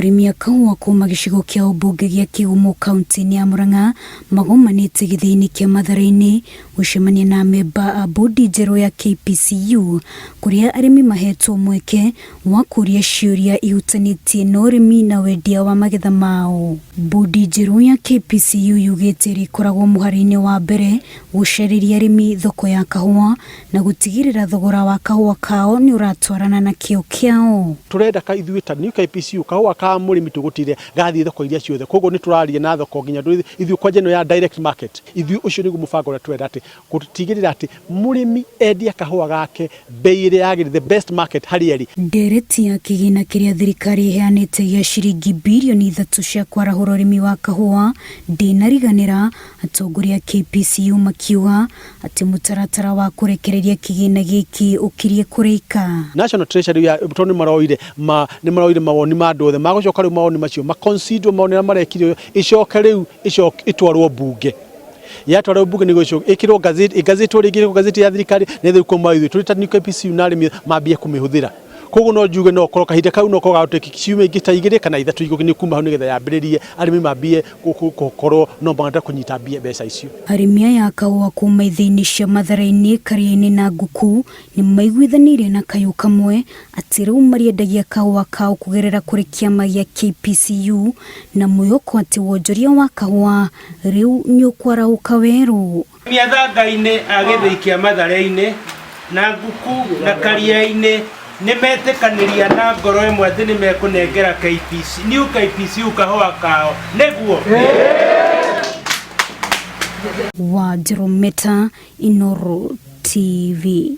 Arĩmi a kahũa kuma gĩcigo kĩa ũmbunge gĩa Kĩgumo kauntĩ-inĩ ya Murang'a magomanĩte gĩthĩi-inĩ kĩa Mathare-inĩ gũcemania na amemba a bodi njerũ ya KPCU kũrĩa arĩmi mahetwo mweke wa kũria ciũria ihutanĩtie na ũrĩmi na wendia wa magetha mao. Bodi njerũ ya KPCU yugĩte ĩrĩkoragwo mũhari-inĩ wa mbere gũcarĩria arĩmi thoko ya kahũa na gũtigĩrĩra thogora wa kahũa kao nĩ ũratwarana na kĩo kĩao. Tũrenda ka ithuĩ ta New KPCU kahũa ka mũrĩmi tũgũtire gathiĩ thoko iria ciothe, koguo nĩ tũraria na thoko nginya ithuĩ kwanja ĩno ya direct market, ithuĩ ũcio nĩguo mũbango ũrĩa tũrenda atĩ gũtigĩrĩra atĩ mũrĩmi endia kahũa gake bei ĩrĩa yagĩrĩire, the best market harĩa ĩrĩ. Ndereti ya kĩgĩna kĩrĩa thirikari ĩheanĩte gĩa ciringi birioni ithatũ cia kwarahũra ũrĩmi wa kahũa ndĩnariganĩra, atongoria a KPCU makiuga atĩ mũtaratara wa kũrekereria kĩgĩna gĩkĩ ũkirie kũrĩka. National Treasury ya tondũ nĩ maroire ma nĩ maroire mawoni ma andũ othe magũcoka rĩu mawoni macio ma consider mawoni marĩa marekire ĩcoke rĩu ĩcoke ĩtwarwo mbunge yatwarwo mbunge nĩguo ĩcoke ĩkĩrwo gazeti ĩgazetwo rĩngĩ ĩkĩrwo gazeti ya thirikari nĩ rĩu kuma ithuĩ tũrĩ ta New KPCU na arĩmi mambie kũmĩhũthĩra koguo no njuge no korwo kahinda kau no korwo gagũtwĩka ciumia ingĩ ta igĩrĩ kana ithatũ igũkĩ nĩ kuma hau nĩgetha yambĩrĩrie arĩmi mambie gũkorwo no mahote kũnyita mbia mbeca icio. Arĩmi aya a kahũa kuma ithĩi-inĩ cia Mathare-inĩ, Karia-inĩ na Nguku nĩ maiguithanĩirie na kayũ kamwe atĩ rĩu marĩendagia kahũa kao kũgerera kũrĩ kĩama gĩa KPCU na mwĩhoko atĩ wonjoria wa kahũa rĩu nĩ ũkwarahũka werũ. Arĩmi a Thanga-inĩ a gĩthĩi kĩa Mathare-inĩ na Nguku na Karia-inĩ nĩ metĩkanĩria na ngoro ĩmwe atĩ nĩ mekũnengera KPC, New KPCU kahũa kao. Nĩguo? Wanjirũ Meta, Inooro TV.